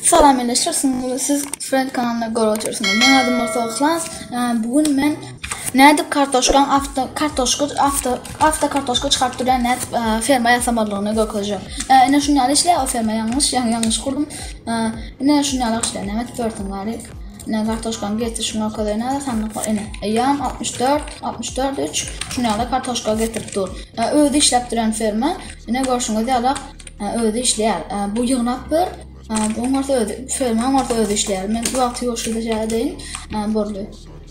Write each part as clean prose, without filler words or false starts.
Salam ildeşler, siz Friend kanalynda görüp otursunuz. Meň adym bolsa Yhlas. Bu gün men nädip kartoşkaň awto kartoşka awto awto kartoşka çykaryp durýan nädip ferma ýasamalygyny görkezjek. Ine şuny ýaly işleýär o ferma ýalňyş, ýaňy ýalňyş gurdum. Ine şuny ýaly işleýär. Näme edip görsün bari. Ine kartoşkany getir şuny görkezeýin häzir sandyk bar. Ine eýýäm 64 64 3 şuny ýaly kartoşka getirip dur. Özi işläp duran ferma. Ine görşüňiz ýaly özi işleýär. Bu ýygnap bir Bu bolsa özi, ferma bolsa özi işleýär. Men wagty ýok şurada şeýle edeýin. Boldy.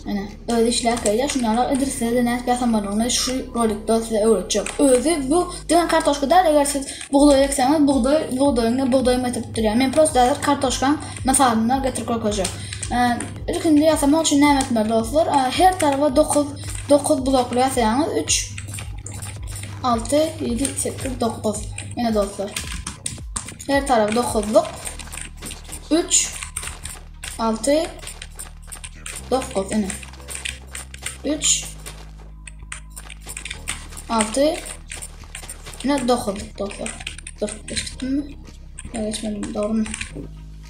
Ene, özi işläp gelýär. Şuny ýaly edil size nädip ýasamalygyny şu rolikde size öwretjek. Özi bu diňe kartoşka däl, eger siz bugdaý ekseňiz, bugdaý, bugdaýyň bugdaýyň getirip durýar. Men prosta häzir kartoşkaň mysalyny getirip görkezjek. Ilkinji ýasamak üçin näme etmeli dostlar? Her tarapa 9 9 blokly ýasaýaňyz. 3 6 7 8 9. Ene dostlar. Her tarafı dokuzluk. 3 6 9 ine. 3 6 ine dokuzluk dostlar. Dur geç gittim mi? Yok geçmedim doğru mu?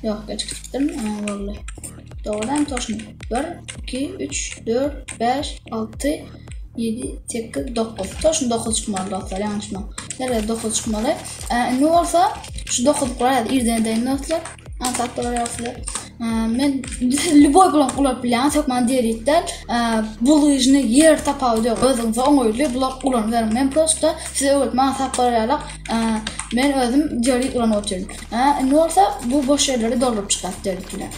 Yok geç gittim. Aa, vallahi. Doğru hem toşmu. 1 2 3 4 5 6 7 8 9. Toşmu 9 çıkmalı dostlar yanlış mı? Nerede 9 çıkmalı? Ee, indi bolsa şu dokuzluklar ýa irden edeýin dostlar. Aňsat bolar ýaly size. Ee, men lüboý blok ulanyp bilýän, hökman dierit däl. Ee, bulyžny ýer tapawudy ýok. Özüňize oňaýly blok ulanyp beriň. Men prosta size öwretme aňsat bolar ýaly. Ee, men özüm dierit ulanyp otyryn. Ee, indi bolsa bu boş ýerleri dolduryp çykarys dierit bilen.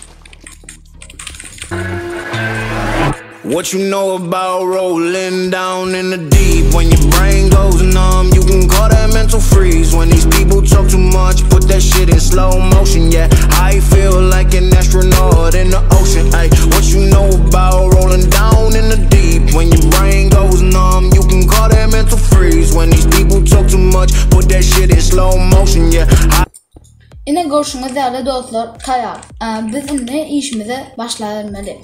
What you know about rolling down in the deep? When your brain goes numb, you can call that mental freeze. When these people talk too much, put that shit in slow motion. Yeah, I feel like an astronaut in the ocean. Ay, what you know about rolling down in the deep? When your brain goes numb, you can call that mental freeze. When these people talk too much, put that shit in slow motion. Yeah, I Ine görşüňiz ýaly dostlar taýar. Biz indi işimize başlabermeli.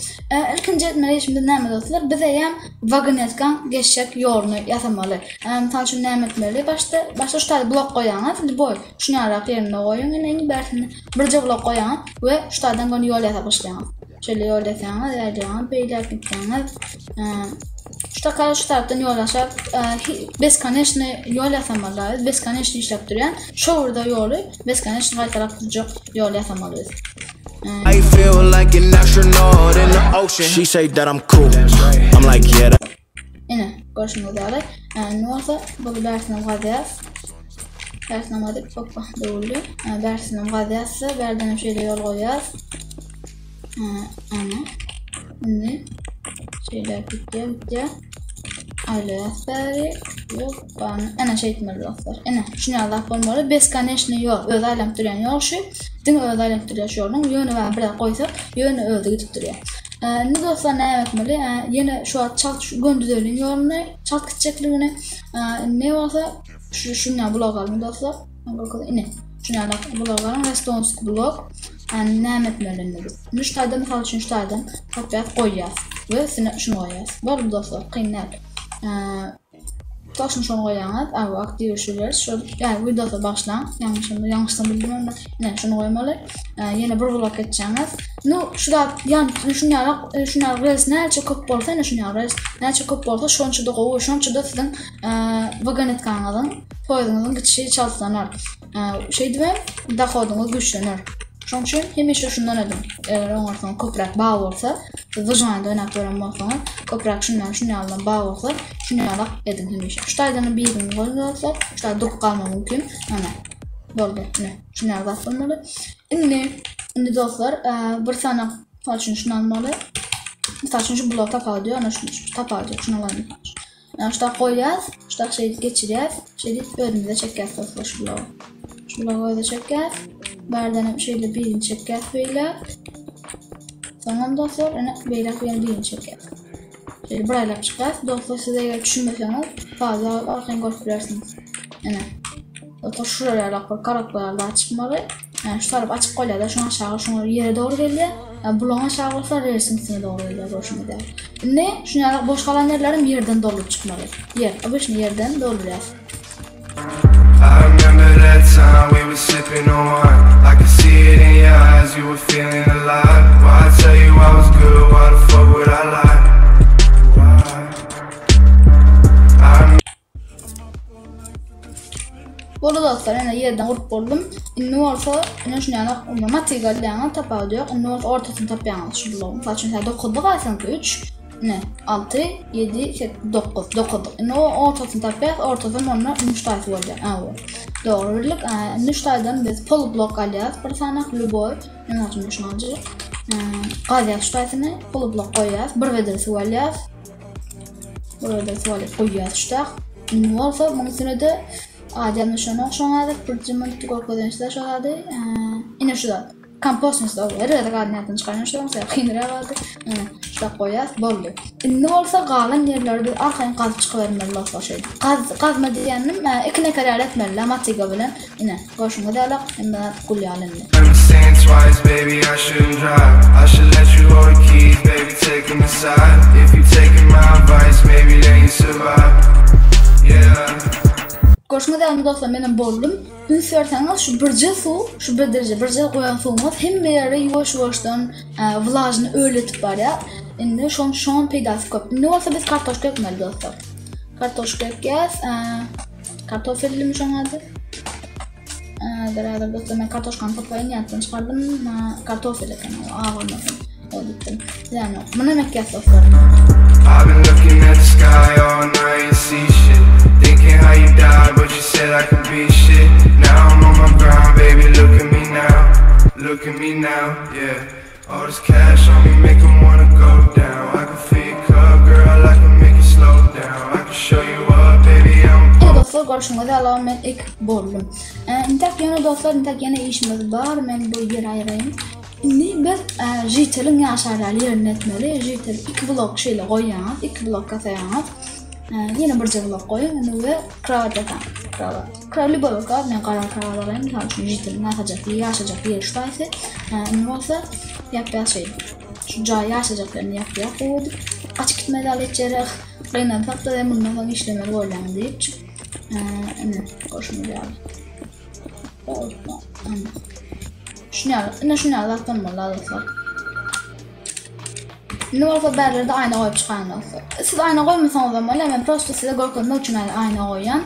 Ilkinji etmeli işimiz näme dostlar? Biz eýýäm wagonetkaň geçjek ýoluny ýasamaly. Mysal üçin näme etmeli? Başda başda şu taýda blok goýaňyz, lýuboý şuny ýalyrak ýerinde goýuň ine iň bärsinde birje blok goýaňyz we şu taýdan göni ýol ýasap başlaýaňyz. Şeýle ýol ýasaňyz, ýaýlaňyz, beýläk gitseňiz, şu taka şu tarapdan ýol ýasap, beskoneçny ýol ýasamaly. Beskoneçny işläp durýan. Şu ugurda ýoly beskoneçny gaýtalap durjak ýol ýasamaly biz. I feel like an astronaut in the ocean. She say that I'm cool. I'm like, yeah. That Ine, görşüňiz ýaly. Indi bolsa bu bärsinem gazýas. Bärsinem gazyp, hoppa, döwüldi. Bärsinem gazýas, bärden hem şeýle ýol goýýas. Ana. Indi şeýle gitýär, gitýär. Aýlaýas bäri. Hoppa, ana şeýtmeli dostlar. Ine, şuny ýaly zat bolmaly. Beskoneçny ýol, özi aýlanyp durýan ýol şu. Diňe özi aýlanyp durýar şu ýoluň. Ýöne bäri bir zat goýsak, ýöne özi gidip durýar. Indi dostlar näme etmeli? Ýene şu wagt çalt şu gön düzeliň ýoluny, çalt gitjekligini. Indi bolsa şu şundan blok alyň dostlar. Ine, şundan blok alyň, restonsk blok. Yani näme etmeli indi biz? Indi şu taýda mysal üçin şu taýdan tapýas goýýas we üstüne şuny goýýas. Boldy dostlar, kyn däl. Toşny şony goýýaňyz, a bu aktiw şular, şu ýa Windows'a başlaň. Ýalňyşym, ýalňyşdan bildim onda. Ine şuny goýmaly. Ýene bir blok etjeňiz. Nu şu zat ýan şuny ýaly şuny ýaly rels näçe köp bolsa, ine şuny ýaly rels näçe köp bolsa şonça-da gowy, şonça-da siziň wagonetkaňyzyň, poýeziňiziň gidişi çaltlanar. Şeýdibem dohodyňyz güýçlener. Şonuň üçin hemişe şundan ediň. Eger oňarsaň köpräk bag bolsa, siz wyžywaniýada oýnap ýören bolsaňyz, köpräk şundan şun ýalydan bag bolsa, şun ýalak ediň hemişe. Şu taýdan birini goýuň dostlar, şu taýda durup galma mümkin. Ana. Boldy. Ine, şun ýaly zat bolmaly. Indi, indi dostlar, bir sany mysal üçin şunu almaly. Mysal üçin şu blok tapawudy, ana şunu tapawudy, şunu alalım. Yani şu koyacağız. Şu şey geçireceğiz. Şeýdip özümize çekýäs dostlar şu blogy. Şu blogy öze çekýäs. Bärden hem şeýle birini çekýäs beýle. Soňam dostlar ene beýle ýene birini çekýäs. Şeýle bir aýlap çykýas. Dostlar siz eger düşünmeseňiz fazla arkaýyn görüp bilersiňiz. Ene. Dostlar şuraya ýalak bir karakterler çykmaly. Yani şu tarap açyk bolýar da şuň aşagy şuň ýere dogry gelýär. Yani bulaň aşagy bolsa relsiň üstüne dogry gelýär görşüňiz ýaly. Indi şuň ýaly boş galan ýerlerim ýerden dolup çykmaly. Ýer, obyçny ýerden doldurýas. I remember that time we were sipping on wine. I could see it in your eyes. you were feeling alive. Why I tell you I was good, why the fuck would I lie? Why? I'm Boldy dostlar, ine ýerden gurup boldum. Indi bolsa, ine şuny ýaly onda matik alýaňyz, tapawudy ýok. Indi bolsa ortasyny tapýaňyz şu blogyň. Mysal üçin, sen 9-lyk alsaň 3, ine 6, 7, 8, 9, 9-lyk. Indi o ortasyny tapýas, ortasy onda 3 taýsy bolýar. Ha, bu. Dogry birlik. Indi şu taýdan biz pol blok alýas, bir sany lýuboý. Men üçin şuny aljak. Gazýas şu taýsyny, pol blok goýýas, bir bedel suw alýas. Bir bedel suw alyp goýýas şu tak. Indi bolsa muň üstüne-de adem şonuň şoň adyp bir jümlükde görkezen size şo zady. Ine şu zat. Kompostny stol. Her gezek adyny ýatdan çykarýan şu zat. Kynrak ady. Ine şu zat goýýas, boldy. Indi bolsa galan ýerleri biz arkaýyn gazyp çykybermeli dostlar şeýdip. Gaz, gazma diýýänim, iki nefer ýaly etmeli matiga bilen. Ine, görşüňiz ýaly hemme zat gül ýaly indi. Never seen twice, baby, I shouldn't drive. I should let you hold the keys, baby, take 'em inside. If you taking my advice, maybe then you survive. Yeah. Görşüňiz ýaly dostlar menem boldum. Üns berseňiz şu birje suw, şu bir dereje birje goýan suwuňyz hemme ýere ýuwaş-ýuwaşdan wlažny öletip barýar. Indi şoň şoň peýdasy köp. Indi bolsa biz kartoşka ekmeli dostlar. Kartoşka ekýäs. Kartofellimi şoň ady? Häzir häzir dostlar men kartoşkany toplaýyn ýatdan çykardym. Kartofel eken o agy bolmasyn. O diýipdim. Ýani muny hem ekýäs dostlar. I've been looking at the sky all night and see shit. Thinking how you died, but you said I could be shit. Now I'm on my grind, baby, look at me now. Look at me now, yeah. All this cash on me make 'em wanna go down. I can fill your cup, girl, I can make it slow down. I can show you up, baby, I'm Ine dostlar görşüňiz ýaly men ekip boldum. Intäk ýöne dostlar intäk ýene işimiz bar. Men bu ýeri aýyraýyn. Indi biz žiteliň ýaşar ýaly ýerini etmeli. Žitel 2 blok şeýle goýýaňyz, 2 blok gasaýaňyz. Ýene birje blok goýuň indi we krowat ýasaň. Krowat. Krowat lýuboý krowat men gara krowat alaýyn. Mysal üçin žiteliň ýaşajak ýaşajak ýeri şu taýsy. Indi bolsa ýapýas şeýdip. Şu jaý ýaşajak ýerini ýapýas gowy edip. Gaçyp gitmez ýaly hiç ýere gynansak-da we mundan soň işlemeli bolýaň diýip. Indi goşuňyz ýaly. Şuny ýaly, ine şuny ýaly zat bolmaly dostlar. Indi bolsa bärlerde aýna goýup çykaýyn dostlar. Siz aýna goýmasaňyz hem bolýar, men prosto size görkezmek üçin aýna goýýan.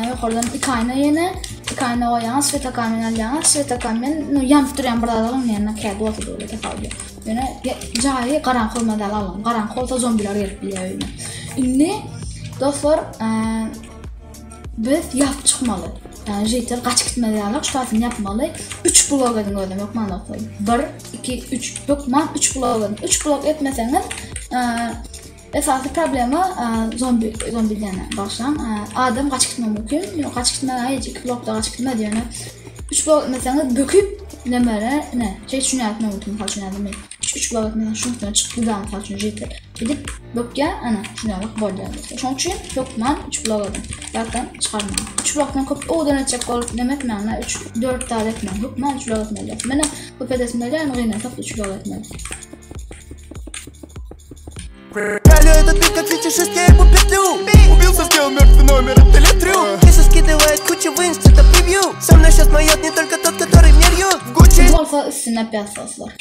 Ýokardan iki aýna ýene, iki aýna goýýaňyz, swetokamen alýaňyz, swetokamen, no ýanyp durýan bir zat alyň, ýa-da kädi bolsa döwlet tapawudy ýok. Ýöne jaýy garaňky bolmaz ýaly alyň. Garaňky bolsa zombiler gelip bilýär öýüne. Indi dostlar, Biz ýapyp çykmaly. Ýani žiter gaçyp gitmez ýaly şu taýsyny ýapmaly. 3 blok ediň özem hökman dostlar. 1 2 3 hökman 3 blok ediň. 3 blok etmeseňiz esasy problema zombi zombi diýene başlaň. Adam gaçyp gitmek mümkin. Ýok gaçyp gitmez hiç 2 blokda gaçyp gitmez ýöne 3 blok etmeseňiz böküp nemere ne şey şunu ýapmak mümkin. Mysal üçin ýa-da 3 blok etmeseň şunuň üstüne çykyp gidýär mysal üçin žiter. Gidip bökýär, ana, şuny alyp bolýar dostlar. Şonuň üçin hökman 3 blok ediň. Ýatdan çykarmaň. 3 blokdan köp owadan etjek bolup neme etmäň, 3 4 zat etmäň. Hökman 3 blok etmeli. Mena köp edesim gelýär, ýöne gynansak 3 blok etmeli. Пялю этот бит, как фетишист, я ебу петлю Убился, сделал мертвый номер, это летрю Киса скидывает кучу в инст, это превью Со мной сейчас моет не только тот, который мне льют В Гуччи Bu bolsa üstüne ýapýas dostlar.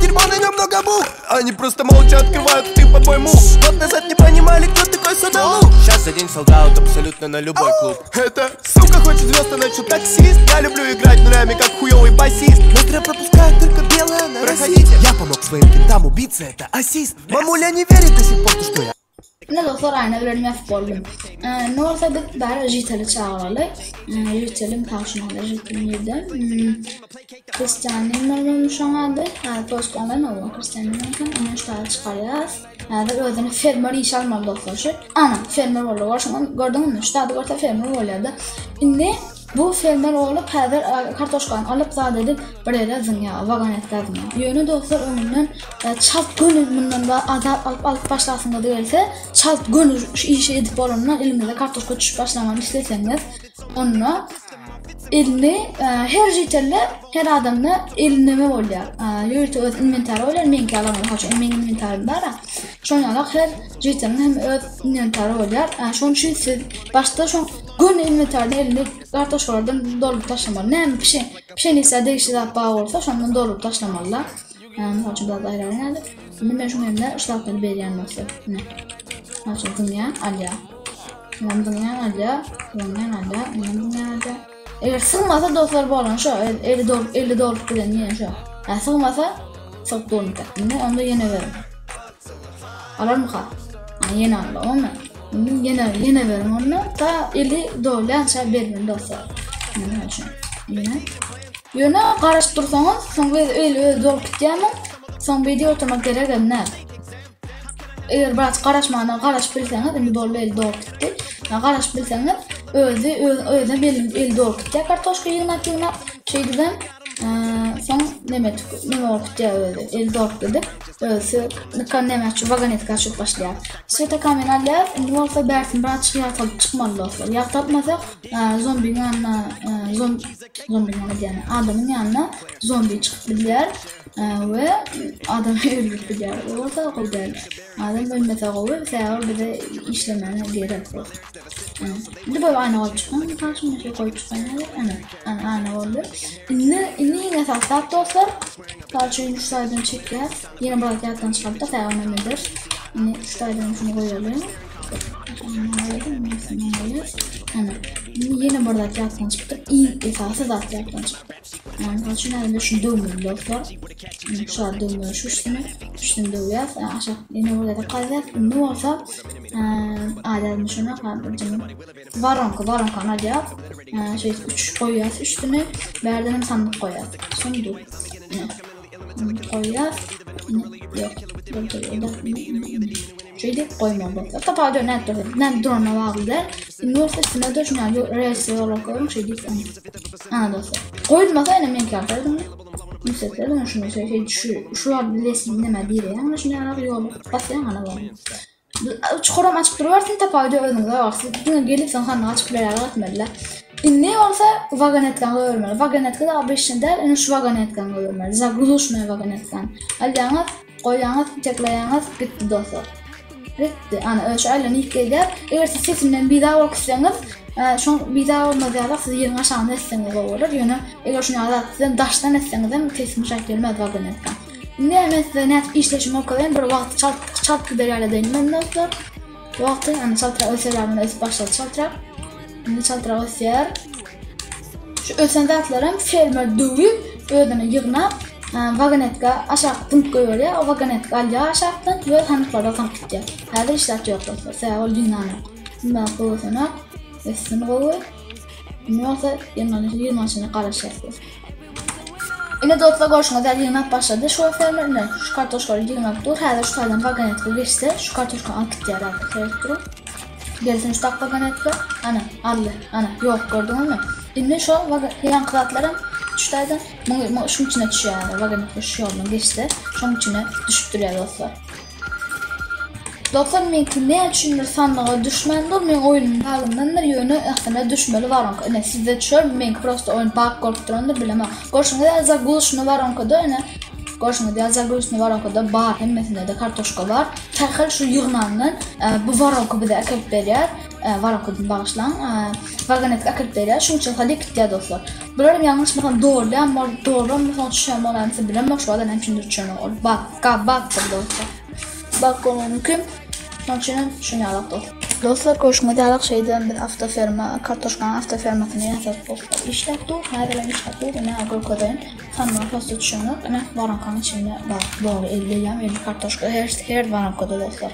Дерьмо на нем много мух Они просто молча открывают ты под мой мух Год назад не понимали, кто такой Садалу Сейчас за день солдат абсолютно на любой клуб Это сука хочет звезд, она что таксист Я люблю играть нулями, как хуёвый басист Быстро пропускают только белое на Проходите Я помог своим кентам убиться, это ассист Мамуля не верит до сих пор, то, что я Ine dostlar aýna bilen ýapyp boldum. Indi bolsa biz bäri žiteli çagyraly. Žitelim tagşyna žitel nirde? Kristianin bolmaly şoň ady. Häzir post onlaýn bolmaly Kristianin bolsa. Ine şu taýy çykarýas. Häzir özüne fermer iş almaly dostlar şu. Ana fermer boldy. Görşüňiz gördüňizmi? Şu taýda görse fermer bolýardy. Indi Bu fermer bolup häzir kartoşkany alyp zat edip bir ýere zyňýar, wagonetka zyňýar. Ýöne dostlar öňünden çalt göni mundan azap alyp alyp başlasyňyz gelse, çalt göni şu işi edip bolandan eliňize kartoşka düşüp başlamagyny isleseňiz, onda elini her žitelde her adamda eli neme bolýar. Ýörite öz inwentary bolýar, meňki alan haçan meň inwentarym bar. Şoň ýaly her žiteliň hem öz inwentary bolýar. Şonuň üçin siz başda şoň. Göni inwentardan elini kartoşkalardan doldurup taşlamaly. Näme pişen, pşenisa degişli zat bar bolsa şondan doldurup taşlamaly-da. Mysal üçin biraz aýralyň häzir. Indi men şuň eline şu zatlary berýän dostlar. Ine. Mysal üçin zyňýan, alýar. Ynam zyňýan, alýar. Zyňýan, alýar. Ynam zyňýan, alýar. Eger sygmasa dostlar bolan şo, eli dolup, eli dolup giden diýen şo. Ýa sygmasa sygyp durmyka. Indi onda ýene beriň. Alarmyka? Ha, ýene aldy, onda. Indi ýene, ýene beriň onda. Ta eli dolýança bermeli dostlar. Ine, şu. Ine. Ýöne garaşyp dursaňyz, soň öz eli özi dolup gitýärmi? Soň beýdip oturmak geregem däl. Eger biraz garaşmana garaşyp bilseňiz, indi boldy eli dolup gitdi. Ýa garaşyp bilseňiz, özi öz özüne belli eli dolup gitýär kartoşka ýygnap ýygnap. Şeýdibem, soň neme neme bolup gitýär özi. Eli dolup gidip, özi nikan neme şu wagonetka açyp başlaýar. Sweta kamen alýar, indi bolsa bärsini biraz ýagtalyp çykmaly dostlar. Ýagtaltmasak, zombiň ýanyna zom zombiň ýanyna diýýän, adamyň ýanyna zombi çykyp bilýär we adamy öldürip bilýär. O bolsa gowy däl. Adam ölmese gowy, sebäbi ol bize işlemäne gerek bol. Indi böyle aýna goýup çykmaň, mysal üçin men şeýle goýup çykaýyn häzir. Ana, ana aýna boldy. Indi, indi iň esasy zat dostlar, mysal üçin şu taýdan çekýär. Ýene bir zat ýatdan çykarypdyr, sebäbi ony eder. Indi şu taýdan şuny goýalyň. Ana, indi ýene bir zat ýatdan çykypdyr. Iň esasy zat ýatdan çykypdyr. Yani mysal üçin häzir şuny döwmeli dostlar. Şu zat döwmeli şu üstüni. Üstüni döwýäs. Aşak ýene bir zat gaýdýas. Indi bolsa aýdalım şuna Waronka, waronkany alýas. Şeýdip üç goýýas üstüne. Bärden hem sandyk goýýas. Sunduk. Goýýas. Ýok. Şeýdip goýmaly dostlar. Tapawudy ýok, nädip dursa, nädip duranyna bagly däl. Indi bolsa üstüne de şuny ýaly relsli ýolak goýuň, şeýdip ana dostlar. Goýulmasa ene meňki ýaly gördüňmi? Müssetler ene şuny şeý şu şu ýaly bilesi näme diýýär, şuny ýaly ýoly basýaň ana boldy. Çukuram açyp durubersin tapawudy özüňize bagly. Siz diňe gelip soň sandygy açyp biler ýaly etmeliler. Indi bolsa wagonetkany goýbermeli. Wagonetka da obyçny däl, indi şu wagonetkany goýbermeli. Zagruzочный wagonetkany. Alýaňyz, goýýaňyz, tekleýäňiz, gitdi dostlar. Gitdi. Ana, öz şu aýlanyp gelýär. Eger siz sesinden bizar bolup gitseňiz, şoň bizar bolmaz ýaly siz ýeriň aşagynda etseňiz gowy bolar. Ýöne eger şuny ýaly zat sizden daşdan etseňiz hem sesi şaýt gelmez wagonetka. Indi men size nädip işleşimi görkezeýin. Bir wagty çalt çalt gider ýaly edeýin men dostlar. Wagty ýani çaltrak öser ýaly ösüp başlady çaltrak. Indi çaltrak ösýär. Şu ösen zatlaram fermer döwüp özüne ýygnap wagonetka aşak zyňyp goýberýär. O wagonetka alýar aşakdan we sandyklarda zyňyp gitýär. Häzir hiç zat ýok dostlar. Sebäbi ol ýygnanok. Indi gowy ösenok. Össün gowy. Indi bolsa ýygnanyşyna garaşýarys. Ine dostlar görşüňiz ýaly ýygnap başlady şu fermer ine şu kartoşkalary ýygnap dur. Häzir şu taýdan wagonetka geçse şu kartoşkany alyp gitýär häzir seredip duruň. Gelsin şu tak wagonetka. Ana aldy. Ana ýok gördüňizmi? Indi şu ýaňky zatlaram şu taýdan muň şuň içine düşýär häzir wagonetka şu ýoldan geçse şoň içine düşüp durýar dostlar. Dostlar meňki näme üçindir sandyga düşmändir meň oýunym bagyndandyr ýöne aslynda düşmeli waronka ine sizde düşer meňki prosta oýun bag bolup durandyr bilemok görşüňiz ýaly zagluşny waronkada ine görşüňiz ýaly zagluşny waronkada bar hemmesinde de kartoşka bar sähel şu ýygnandan bu waronka bize äkelip berýär waronkadan bagyşlaň wagonetka äkelip berýär şuň üçin halyk gitýär dostlar bular ýalňyşmasam dolýan bol dolduranmy soň düşýän bolanysy bilemok şu wada näme üçindir düşenok ol bag Gabakdyr dostlar. Bak bolmagy mümkin. Şonuň üçin hem şuny alak dostlar. Dostlar görşüňiz ýaly şeýdibem biz awtoferma, kartoşkanyň awtofermasyny ýasadyk dostlar. Işläp dur, häzir hem işläp dur. Ine görkezeýin. Sandyga prosta düşenok. Ine waronkanyň içinde bar. Dogry 50 ýa 50 kartoşka her her waronkada dostlar.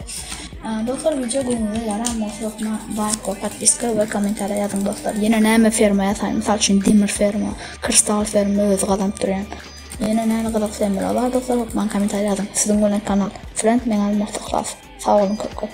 Dostlar wideo göwnüňize ýaran bolsa hökman laýk we podpiska we kommentariýa ýazyň dostlar. Ýene näme ferma ýasaýyn? Mysal üçin demir ferma, kristal ferma özi gazanyp durýan. Ýene näme gyzykly temalar bar dostlar hökman kommentariýa ýazyň. Siziň bilen kanal Friend meň adym Yhlas. Sag boluň köp köp.